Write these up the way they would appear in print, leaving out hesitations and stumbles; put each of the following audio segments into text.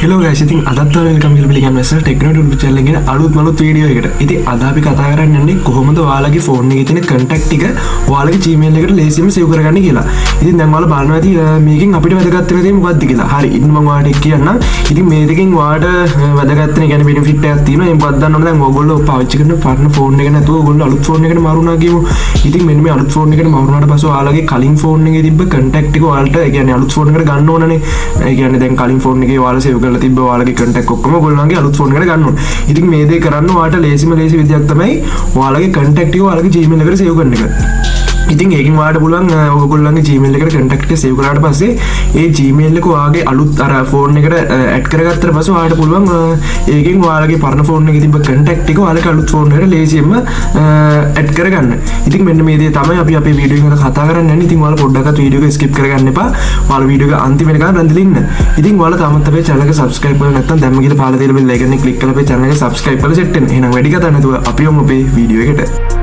Hello guys, ඉතින් අදත් ඔයාලා welcome කියලා පිළිගන්න වෙසල් ටෙක්නෝ YouTube channel එකේ අලුත් මලුත් වීඩියෝ එකකට. ඉතින් අද අපි කතා කරන්න යන්නේ කොහොමද ඔයාලගේ ෆෝන් එකේ තියෙන කන්ටැක්ට් ටික ඔයාලගේ Gmail එකට ලේසියෙන්ම සේව් කරගන්න කියලා. ඉතින් දැන් ඔයාලා බලනවා ඇති මේකෙන් අපිට වැදගත් වෙන දේ මොකක්ද කියලා. හරි, ඉතින් මම ඔයාලට ඒක කියන්නම්. ඉතින් මේ දෙකෙන් ඔයාලට වැදගත් වෙන කියන්නේ බෙනිෆිට් එකක් තියෙනවා. ඒ මොකක්ද දන්නවද? දැන් ඔයගොල්ලෝ පාවිච්චි කරන පරණ ෆෝන් එක නැතුව ඔයගොල්ලෝ අලුත් ෆෝන් එකට මාරු වුණා කියමු. ඉතින් මෙන්න මේ අලුත් ෆෝන් එකට මාරු වුණාට පස්සේ ඔයාලගේ කලින් ෆෝන් එකේ තිබ්බ කන්ටැක්ට් ටික ඔයාලට, ඒ කියන්නේ අලුත් ෆෝන් එකට ගන්න ඕනනේ. ඒ කියන්නේ දැන් කලින් ෆෝන් එකේ ඔයාලා සේව් කරලා තිබ්බ ඔයාලගේ කන්ටැක්ට් ඔක්කොම ඔයගොල්ලන්ගේ අලුත් ෆෝන් එකට ගන්න ඕන. ඉතින් මේ දේ කරන්න ඔයාලට ලේසිම ලේසි විදියක් තමයි ඔයාලගේ කන්ටැක්ට් ටික ඔයාලගේ Gmail එකට සේව් කරන එක. ඉතින් ඒකෙන් ඔයාලට පුළුවන් ඔයගොල්ලන්ගේ Gmail එකට කන්ටැක්ට් එක සේව් කරාට පස්සේ ඒ Gmail එක ඔයාගේ අලුත් අර ෆෝන් එකට ඇඩ් කරගත්තට පස්සේ ඔයාලට පුළුවන් ඒකෙන් ඔයාලගේ පරණ ෆෝන් එකේ තිබ්බ කන්ටැක්ට් ටික ඔයාලගේ අලුත් ෆෝන් එකට ලේසියෙන්ම ඇඩ් කරගන්න. ඉතින් මෙන්න මේ දේ තමයි අපි අපේ වීඩියෝ එකකට කතා කරන්න යන්නේ. ඉතින් ඔයාලා පොඩ්ඩක්වත් වීඩියෝ එක ස්කිප් කරගන්න එපා. ඔයාලා වීඩියෝ එක අන්තිම වෙනකන් රැඳිලා ඉන්න. ඉතින් ඔයාලා තාමත් අපේ channel එක subscribe කරලා නැත්නම් දැන්ම ගිහලා පහළ තියෙන බෙල් icon එක ක්ලික් කරලා අපේ channel එක subscribe කරලා සෙට් වෙන්න. එහෙනම් වැඩි කතා නැතුව අපි යමු අපේ වීඩියෝ එකට.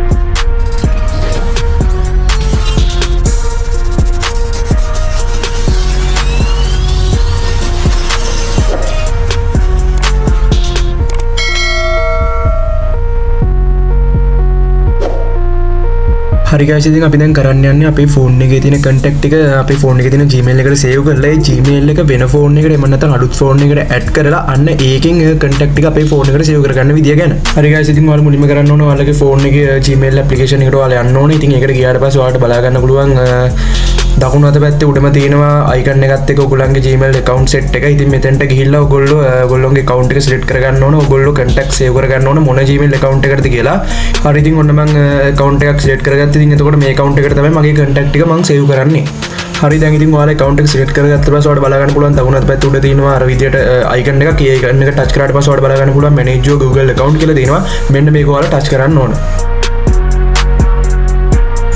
හරි ගයිස්, ඉතින් අපි දැන් කරන්න යන්නේ අපේ ෆෝන් එකේ තියෙන කන්ටැක්ට් එක අපේ ෆෝන් එකේ තියෙන Gmail එකට සේව් කරලා ඒ Gmail එක වෙන ෆෝන් එකට එහෙම නැත්නම් අලුත් ෆෝන් එකට ඇඩ් කරලා අන්න ඒකෙන් කන්ටැක්ට් ටික අපේ ෆෝන් එකට සේව් කරගන්න විදිය ගැන. හරි ගයිස්, ඉතින් ඔයාලා මුලින්ම කරන්න ඕන ඔයාලගේ ෆෝන් එකේ Gmail application එකට ඔයාලා යන්න ඕනේ. ඉතින් ඒකට ගියාට පස්සේ ඔයාලට බලා ගන්න පුළුවන් දකුණු අත පැත්තේ උඩම තියෙනවා අයිකන් එකත් එක්ක ඔයගොල්ලන්ගේ Gmail account set එක. ඉතින් මෙතෙන්ට ගිහිල්ලා ඔයගොල්ලෝ ඔයගොල්ලෝගේ account එක select කරගන්න ඕන. ඔයගොල්ලෝ contact save කරගන්න ඕන මොන Gmail account එකකටද කියලා. හරි, ඉතින් ඔන්න මං account එකක් select කරගත්තා. ඉතින් එතකොට මේ account එකට තමයි මගේ contact ටික මං save කරන්නේ. හරි, දැන් ඉතින් ඔයාලා account එක select කරගත්ත පස්සේ ඔයාලට බලා ගන්න පුළුවන් දකුණු අත පැත්තේ උඩ තියෙනවා අර විදියට icon එකක්. ඒ icon එක touch කරාට පස්සේ ඔයාලට බලා ගන්න පුළුවන් manage your Google account කියලා තියෙනවා. මෙන්න මේක ඔයාලා touch කරන්න ඕන.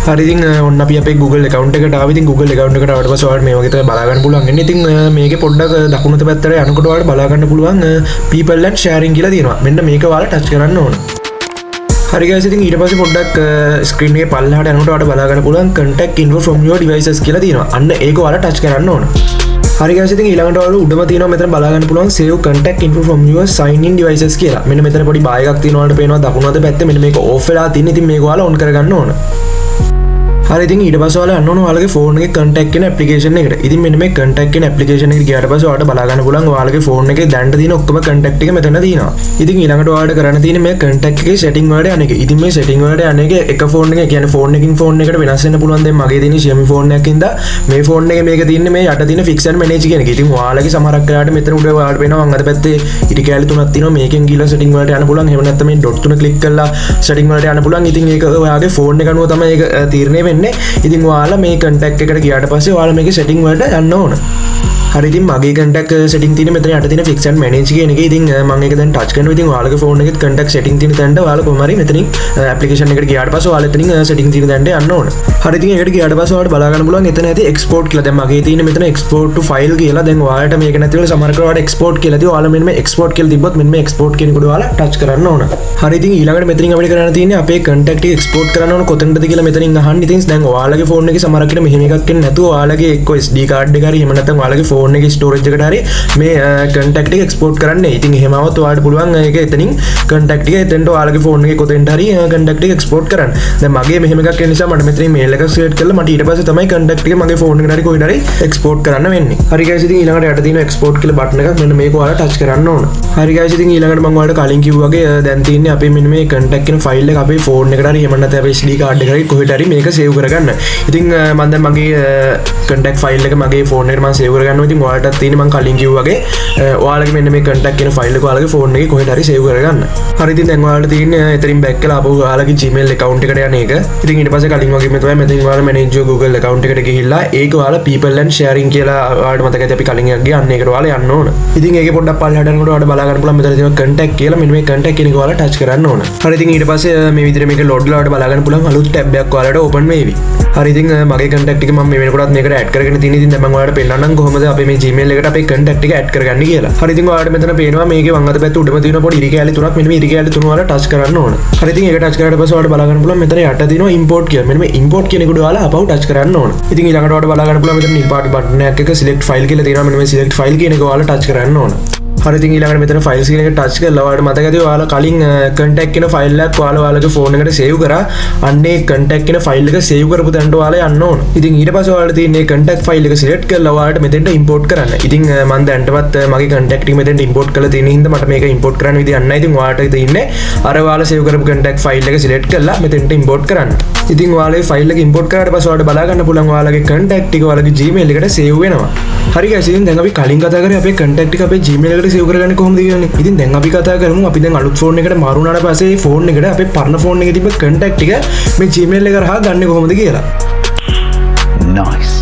හරි, ඉතින් ඔන්න අපි අපේ Google account එකට ආවා. ඉතින් Google account එකට ආවට පස්සේ ඔයාලට මේ වගේ තමයි බලා ගන්න පුළුවන් වෙන්නේ. ඉතින් මේකේ පොඩ්ඩක් දකුණු අත පැත්තට යනකොට ඔයාලට බලා ගන්න පුළුවන් people and sharing කියලා තියෙනවා. මෙන්න මේක ඔයාලා touch කරන්න ඕන. හරි guys, ඉතින් ඊට පස්සේ පොඩ්ඩක් ස්ක්‍රීන් එකේ පල්ලෙහාට යනකොට ඔයාලට බලා ගන්න පුළුවන් contact info from your devices කියලා තියෙනවා. අන්න ඒක ඔයාලා touch කරන්න ඕන. හරි guys, ඉතින් ඊළඟට ඔයාලා උඩම තියෙනවා මෙතන බලා ගන්න පුළුවන් save contact info from your sign in devices කියලා. මෙන්න මෙතන පොඩි බාර් එකක් තියෙනවා ඔයාලට පේනවා දකුණු අත පැත්තේ. මෙන්න මේක off වෙලා තියෙන. ඉතින් මේක ඔයාලා on කරගන්න ඕන. හරි, ඉතින් ඊට පස්සේ ඔයාලා යන්න ඕන ඔයාලගේ ෆෝන් එකේ contact කියන ඇප්ලිකේෂන් එකට. ඉතින් මෙන්න මේ contact කියන ඇප්ලිකේෂන් එකට ගියාට පස්සේ ඔයාලට බලා ගන්න පුළුවන් ඔයාලගේ ෆෝන් එකේ දැනට තියෙන ඔක්කොම contact ටික මෙතන තියෙනවා. ඉතින් ඊළඟට ඔයාලට කරන්න තියෙන්නේ මේ contact එකේ setting වලට යන එක. ඉතින් මේ setting වලට යන එක එක ෆෝන් එක, කියන්නේ ෆෝන් එකකින් ෆෝන් එකට වෙනස් වෙන්න පුළුවන්. දැන් මගේ තියෙන Xiaomi phone එකක් හින්දා මේ ෆෝන් එකේ මේක තියෙන්නේ මේ යට තියෙන fix and manage කියන එක. ඉතින් ඔයාලගේ සමහරක් වෙලාවට මෙතන උඩ ඔයාලට පේනවා වම් අත පැත්තේ ඉරි කෑලි තුනක් තියෙනවා. මේකෙන් ගිහලා setting වලට යන්න පුළුවන්. එහෙම නැත්නම් මේ ඩොට් තුන ක්ලික් කරලා setting වලට යන්න පුළුවන්. ඉතින් ඒක ඔයාගේ ෆෝන් එක අනුව තමයි ඒක තීරණය වෙන්නේ. ඉතින් ඔයාලා මේ කන්ටැක්ට් එකට ගියාට පස්සේ ඔයාලා මේකේ සෙටින් වලට යන්න ඕන. හරි, ඉතින් මගේ කන්ටැක්ට් සෙටින් තියෙන්නේ මෙතන යට තියෙන ෆික්ස් ඇන්ඩ් මැනේජ් කියන එකේ. ඉතින් මම ඒක දැන් ටච් කරනවා. ඉතින් ඔයාලගේ ෆෝන් එකෙත් කන්ටැක්ට් සෙටින් තියෙන තැනට ඔයාලා කොහොම හරි මෙතනින් ඇප්ලිකේෂන් එකට ගියාට පස්සේ ඔයාලා එතනින් සෙටින් තියෙන තැනට යන්න ඕන. හරි, ඉතින් ඒකට ගියාට පස්සේ ඔයාලට බලා ගන්න පුළුවන් එතන ඇති එක්ස්පෝර්ට් කියලා. දැන් මගේ තියෙන මෙතන එක්ස්පෝර්ට් ටු ෆයිල් කියලා. දැන් ඔයාලට මේක නැති වෙලා සමහර වෙලාවට එක්ස්පෝර්ට් කියලා තියෙනවා. ඔයාලා මෙන්න මේ එක්ස්පෝර්ට් කියලා තිබ්බොත් මෙන්න මේ එක්ස්පෝර්ට් කියන එකට ඔයාලා ටච් කරන්න ඕන. හරි, ඉතින් ඊළඟට මෙතනින් අපිට කරන්න තියෙන්නේ අපේ කන්ටැක්ට් එක එක්ස්පෝර්ට් කරන්න ඕන කොතනටද කියලා මෙතනින් අහන්න. ඉතින් දැන් ඔයාලගේ ෆෝන් එකේ සමහරක් වෙලාවට මෙහෙම එකක් එන්නේ නැතුව ඔයාලගේ එක්ක SD card එක හරි එහෙම නැත්නම් ඔයාලගේ ෆෝන් එකේ ස්ටෝරේජ් එකට හරි මේ කන්ටැක්ට් එක එක්ස්පෝර්ට් කරන්න. ඉතින් එහෙම આવොත් ඔයාලට පුළුවන් ඒක එතනින් කන්ටැක්ට් එක එතනට ඔයාලගේ ෆෝන් එකේ කොතෙන්ට හරි කන්ටැක්ට් එක එක්ස්පෝර්ට් කරන්න. දැන් මගේ මෙහෙම එකක් එන නිසා මට මෙතනින් මේල් එකක් සිලෙක්ට් කරලා මට ඊට පස්සේ තමයි කන්ටැක්ට් එක මගේ ෆෝන් එකට හරි කොහෙට හරි එක්ස්පෝර්ට් කරන්න වෙන්නේ. හරි ගයිස්, ඉතින් ඊළඟට යට තියෙන එක්ස්පෝර්ට් කියලා බටන් එකක් මෙන්න මේක ඔයාලා ටච් කරන්න ඕන. හරි ගයිස්, ඉතින් ඊළඟට මම ඔයාලට කලින් කිව්වා වගේ දැන් තියෙන්නේ අපේ මෙන්න මේ කන්ටැක්ට් කියන ෆයිල් එක අපේ ෆෝන් එකට හරි එහෙම නැත්නම් අපේ SD card එකට හරි කොහෙට හරි මේක සේව් කරගන්න. ඉතින් මම දැන් මගේ කන්ටැක්ට් ෆයිල් එක මගේ ෆෝන් එකට මම සේව් කරගන්නවා. ඉතින් ඔයාලටත් තියෙන්නේ මම කලින් කිව්වා වගේ ඔයාලගේ මෙන්න මේ කන්ටැක්ට් කියන ෆයිල් එක ඔයාලගේ ෆෝන් එකේ කොහෙට හරි සේව් කරගන්න. හරි, ඉතින් දැන් ඔයාලට තියෙන්නේ එතනින් බැක් කරලා ආපහු ඔයාලගේ Gmail account එකට යන එක. ඉතින් ඊට පස්සේ කලින් වගේම තමයි මෙතනින් ඔයාලා manage your Google account එකට ගිහිල්ලා ඒක ඔයාලා people and sharing කියලා ඔයාලට මතක ඇති අපි කලින් එකක් ගියා. අන්න ඒකට ඔයාලා යන්න ඕන. ඉතින් ඒකේ පොඩ්ඩක් පල්ලෙහාට යනකොට ඔයාලට බලා ගන්න පුළුවන් මෙතන තියෙනවා contact කියලා. මෙන්න මේ contact කියන එක ඔයාලා ටච් කරන්න ඕන. හරි, ඉතින් ඊට පස්සේ මේ විදිහට මේක ලෝඩ් වෙලා ඔයාලට බලා ගන්න පුළුවන් අලුත් ටැබ් එකක් ඔයාලට ඕපන් වේවි. හරි, ඉතින් මගේ කන්ටැක්ට් ටික මම මේ වෙනකොටත් මේකට ඇඩ් කරගෙන තියෙන. ඉතින් දැන් මම ඔයාලට පෙන්නන්නම් කොහොමද අපේ මේ Gmail එකට අපේ කන්ටැක්ට් ටික ඇඩ් කරගන්නේ කියලා. හරි, ඉතින් ඔයාලට මෙතන පේනවා මේකේ වම් අත පැත්තේ උඩම තියෙන පොඩි ඉරි කෑලි තුනක්. මෙන්න මේ ඉරි කෑලි තුන ඔයාලා ටච් කරන්න ඕන. හරි, ඉතින් ඒක ටච් කරාට පස්සේ ඔයාලට බලා ගන්න පුළුවන් මෙතන යට තියෙනවා ඉම්පෝට් කියලා. මෙන්න මේ ඉම්පෝට් කියන එක උඩ ඔයාලා ආපහු ටච් කරන්න ඕන. ඉතින් ඊළඟට ඔයාලට බලා ගන්න පුළුවන් මෙතන නිල් පාට බටන් එකක් එක සිලෙක්ට් ෆයිල් කියලා තියෙනවා. මෙන්න මේ සිලෙක්ට් ෆයිල් කියන එක ඔයාලා ටච් කරන්න ඕන. හරි, ඉතින් ඊළඟට මෙතන ෆයිල්ස් කියන එක ටච් කරලා ඔයාලට මතක ඇති ඔයාලා කලින් කන්ටැක්ට් කියන ෆයිල් එකක් ඔයාලා ඔයාලගේ ෆෝන් එකට සේව් කරා. අන්න ඒ කන්ටැක්ට් කියන ෆයිල් එක සේව් කරපු තැනට ඔයාලා යන්න ඕන. ඉතින් ඊට පස්සේ ඔයාලට තියෙන්නේ කන්ටැක්ට් ෆයිල් එක සිලෙක්ට් කරලා ඔයාලට මෙතෙන්ට ඉම්පෝට් කරන්න. ඉතින් මම දැනටමත් මගේ කන්ටැක්ට් එක මෙතෙන්ට ඉම්පෝට් කරලා තියෙන හින්දා මට මේක ඉම්පෝට් කරන්න විදියක් නැහැ. ඉතින් ඔයාලට තියෙන්නේ අර ඔයාලා සේව් කරපු කන්ටැක්ට් ෆයිල් එක සිලෙක්ට් කරලා මෙතෙන්ට ඉම්පෝට් කරන්න. ඉතින් ඔයාලගේ ෆයිල් එක ඉම්පෝට් කරාට පස්සේ ඔයාලට බලා ගන්න පුළුවන් ඔයාලගේ කන්ටැක්ට් ටික ඔයාලගේ Gmail එකට සේව් වෙනවා. හරි ගයිස්, ඉතින් දැන් අපි කලින් කතා කරේ අපේ කන්ටැක්ට් ටික අපේ Gmail එකට සේව් කරගන්නේ කොහොමද කියලානේ. ඉතින් දැන් අපි කතා කරමු අපි දැන් අලුත් ෆෝන් එකට මාරු වුණාට පස්සේ ඒ ෆෝන් එකට අපේ පරණ ෆෝන් එකේ තිබ්බ කන්ටැක්ට් ටික මේ Gmail එක හරහා ගන්නෙ කොහොමද කියලා. Nice.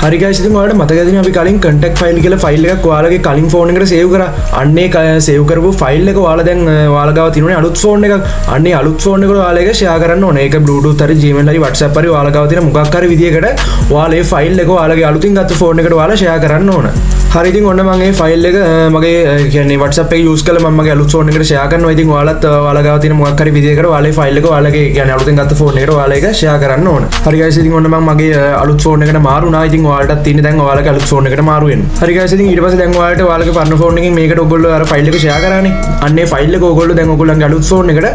හරි ගයිස්, ඉතින් ඔයාලට මතක ඇතිනේ අපි කලින් කන්ටැක්ට් ෆයිල් කියලා ෆයිල් එකක් ඔයාලගේ කලින් ෆෝන් එකට සේව් කරා. අන්න ඒ සේව් කරපු ෆයිල් එක ඔයාලා දැන් ඔයාලා ගාව තියෙනුනේ අලුත් ෆෝන් එකක්. අන්න ඒ අලුත් ෆෝන් එකට ඔයාලා ඒක ෂෙයා කරන්න ඕනේ. ඒක Bluetooth හරි, Gmail හරි, WhatsApp හරි ඔයාලා ගාව තියෙන මොකක් හරි විදියකට ඔයාලා ඒ ෆයිල් එක ඔයාලගේ අලුතින් ගත්ත ෆෝන් එකට ඔයාලා ෂෙයා කරන්න ඕන. හරි, ඉතින් ඔන්න මම ඒ ෆයිල් එක මගේ කියන්නේ WhatsApp එක යූස් කරලා මම මගේ අලුත් ෆෝන් එකට ෂෙයා කරනවා. ඉතින් ඔයාලත් ඔයාලා ගාව තියෙන මොකක් හරි විදියකට ඔයාලා ඒ ෆයිල් එක ඔයාලගේ කියන්නේ අලුතෙන් ගත්ත ෆෝන් එකට ඔයාලා ඒක ෂෙයා කරන්න ඕන. හරි ගයිස්, ඉතින් ඔන්න මම මගේ අලුත් ෆෝන් එකට මාරු වුණා. ඉතින් ඔයාලටත් තියෙන්නේ දැන් ඔයාලගේ අලුත් ෆෝන් එකට මාරු වෙන්න. හරි ගයිස්, ඉතින් ඊට පස්සේ දැන් ඔයාලට ඔයාලගේ පරණ ෆෝන් එකෙන් මේකට ඔයගොල්ලෝ අර ෆයිල් එක ෂෙයා කරානේ. අන්න ඒ ෆයිල් එක ඔයගොල්ලෝ දැන් ඔයගොල්ලන්ගේ අලුත් ෆෝන් එකට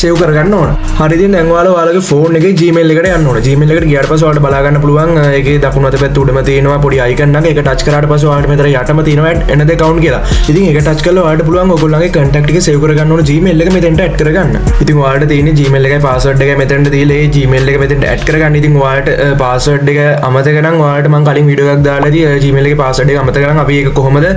සේව් කරගන්න ඕන. හරි, ඉතින් දැන් ඔයාලා ඔයාලගේ ෆෝන් එකේ Gmail එකට යන්න ඕන. Gmail එකට ගියාට පස්සේ ඔයාලට බලා ගන්න පුළුවන් ඒකේ දකුණු අත පැත්ත උඩම තියෙනවා පොඩි අයිකන් එකක්. ඒක ටච් කරාට පස්සේ ඔයාලට මෙතන යටම තියෙනවා "add another account" කියලා. ඉතින් ඒක ටච් කරලා ඔයාලට පුළුවන් ඔයගොල්ලන්ගේ කන්ටැක්ට් එක සේව් කරගන්න ඕන Gmail එක මෙතෙන්ට ඇඩ් කරගන්න. ඉතින් ඔයාලට තියෙන්නේ Gmail එකයි පාස්වර්ඩ් එකයි මෙතෙන්ට දීලා ඒ Gmail එක මෙතෙන්ට ඇඩ් කරගන්න. ඉතින් ඔයාලට පාස්වර්ඩ් එක අමතක නම් ඔයාලට මම කලින් වීඩියෝ එකක් දාලා ඇති Gmail එකේ පාස්වර්ඩ් එක අමතක නම් අපි ඒක කොහොමද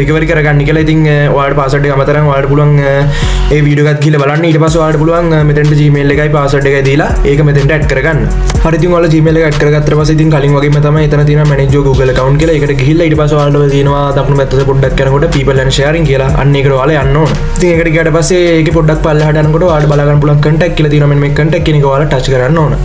රිකවරි කරගන්නේ කියලා. ඉතින් ඔයාලට පාස්වර්ඩ් එක අමතක නම් ඔයාලට පුළුවන් ඒ වීඩියෝ එකත් ගිහලා බලන්න. ඊට පස්සේ ඔයාලට පුළුවන් මෙතෙන්ට Gmail එකයි පාස්වර්ඩ් එකයි දීලා ඒක මෙතෙන්ට ඇඩ් කරගන්න. හරි, ඉතින් ඔයාලා Gmail එක ඇඩ් කරගත්තට පස්සේ ඉතින් කලින් වගේම තමයි එතන තියෙනවා "manage your Google account" කියලා. ඒකට ගිහිල්ලා ඊට පස්සේ ඔයාලට තියෙනවා දකුණු පැත්තට පොඩ්ඩක් යනකොට "people and sharing" කියලා. අන්න ඒකට ඔයාලා යන්න ඕන. ඉතින් ඒකට ගියාට පස්සේ ඒකේ පොඩ්ඩක් පල්ලෙහාට යනකොට ඔයාලට බලා ගන්න පුළුවන් contact කියලා තියෙනවා. මෙන්න මේ contact කියන එක ඔයාලා ටච් කරන්න ඕන.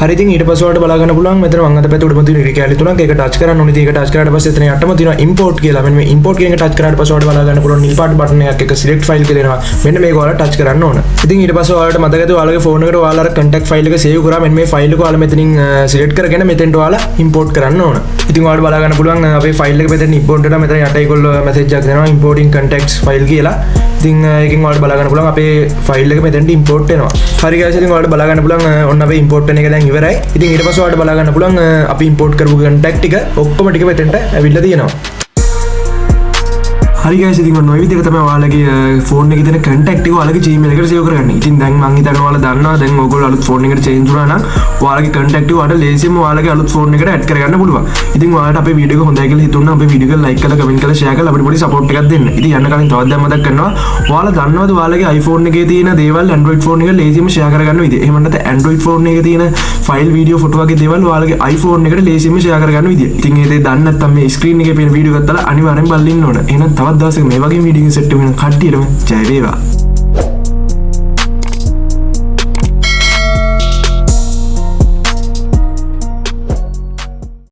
හරි, ඉතින් ඊට පස්සේ ඔයාලට බලා ගන්න පුළුවන් මෙතන වම් අත පැත්තේ උඩම තියෙන ඉරි කැලි තුනක්. ඒක ටච් කරන්න ඕනේ. ඉතින් ඒක ටච් කරාට පස්සේ එතන යටම තියෙනවා import කියලා. මෙන්න මේ import කියන එක ටච් කරාට පස්සේ ඔයාලට බලා ගන්න පුළුවන් නිල් පාට බටන් එකක් එක select file කියලා එනවා. මෙන්න මේක ඔයාලා ටච් කරන්න ඕන. ඉතින් ඊට පස්සේ ඔයාලට මතක ඇති ඔයාලගේ ෆෝන් එකට ඔයාලා අර contact file එක සේව් කරා. මෙන්න මේ ෆයිල් එක ඔයාලා මෙතනින් සිලෙක්ට් කරගෙන මෙතෙන්ට ඔයාලා import කරන්න ඕන. ඉතින් ඔයාලට බලා ගන්න පුළුවන් අපේ ෆයිල් එක මෙතෙන් import වෙනවා. මෙතන යට ඒගොල්ලෝ මැසේජ් එකක් දෙනවා "importing contacts file" කියලා. ඉතින් ඒකෙන් ඔයාලට බලා ගන්න පුළුවන් අපේ ෆයිල් එක මෙතෙන්ට import වෙනවා. හරි ගයිස්, ඉතින් ඔයාලට බලා ගන්න පුළුවන් ඔන්න අපේ import වෙන එක දැන් ඉවරයි. ඉතින් ඊට පස්සේ ඔයාලට බලා ගන්න පුළුවන් අපි import කරපු contact ටික ඔක්කොම ටික මෙතෙන්ට ඇවිල්ලා තියෙනවා. හරි ගයිස්, ඉතින් ඔන්න ඔය විදිහට තමයි ඔයාලගේ ෆෝන් එකේ තියෙන කන්ටැක්ට් ටික ඔයාලගේ Gmail එකට සේව් කරගන්නේ. ඉතින් දැන් මං හිතන්නේ ඔයාලා දන්නවා දැන් ඔයගොල්ලෝ අලුත් ෆෝන් එකට චේන්ජ් වුණා නම් ඔයාලගේ කන්ටැක්ට් ටික ඔයාලට ලේසියෙන්ම ඔයාලගේ අලුත් ෆෝන් එකට ඇඩ් කරගන්න පුළුවන්. ඉතින් ඔයාලට අපේ වීඩියෝ එක හොඳයි කියලා හිතුණා අපේ වීඩියෝ එක ලයික් කරලා, කමෙන්ට් කරලා, ෂෙයා කරලා අපිට පොඩි සපෝට් එකක් දෙන්න. ඉතින් යන්න කලින් තවත් දෙයක් මතක් කරනවා. ඔයාලා දන්නවද ඔයාලගේ iPhone එකේ තියෙන දේවල් Android phone එකට ලේසියෙන්ම ෂෙයා කරගන්න විදිය? එහෙම නැත්නම් Android phone එකේ තියෙන ෆයිල්, වීඩියෝ, ෆොටෝ වගේ දේවල් ඔයාලගේ iPhone එකට ලේසියෙන්ම ෂෙයා කරගන්න විදිය. ඉතින් ඒ දේ දන්නේ නැත්නම් මේ ස්ක්‍රීන් එකේ පේන වීඩියෝ එකත් බලලා අනිවාර්යෙන් බලන්න ඉන්න ඕන. එහෙනම් තවත් දවසක මේ වගේ වීඩියෝ එකකින් සෙට් වෙන කට්ටියටම ජය වේවා.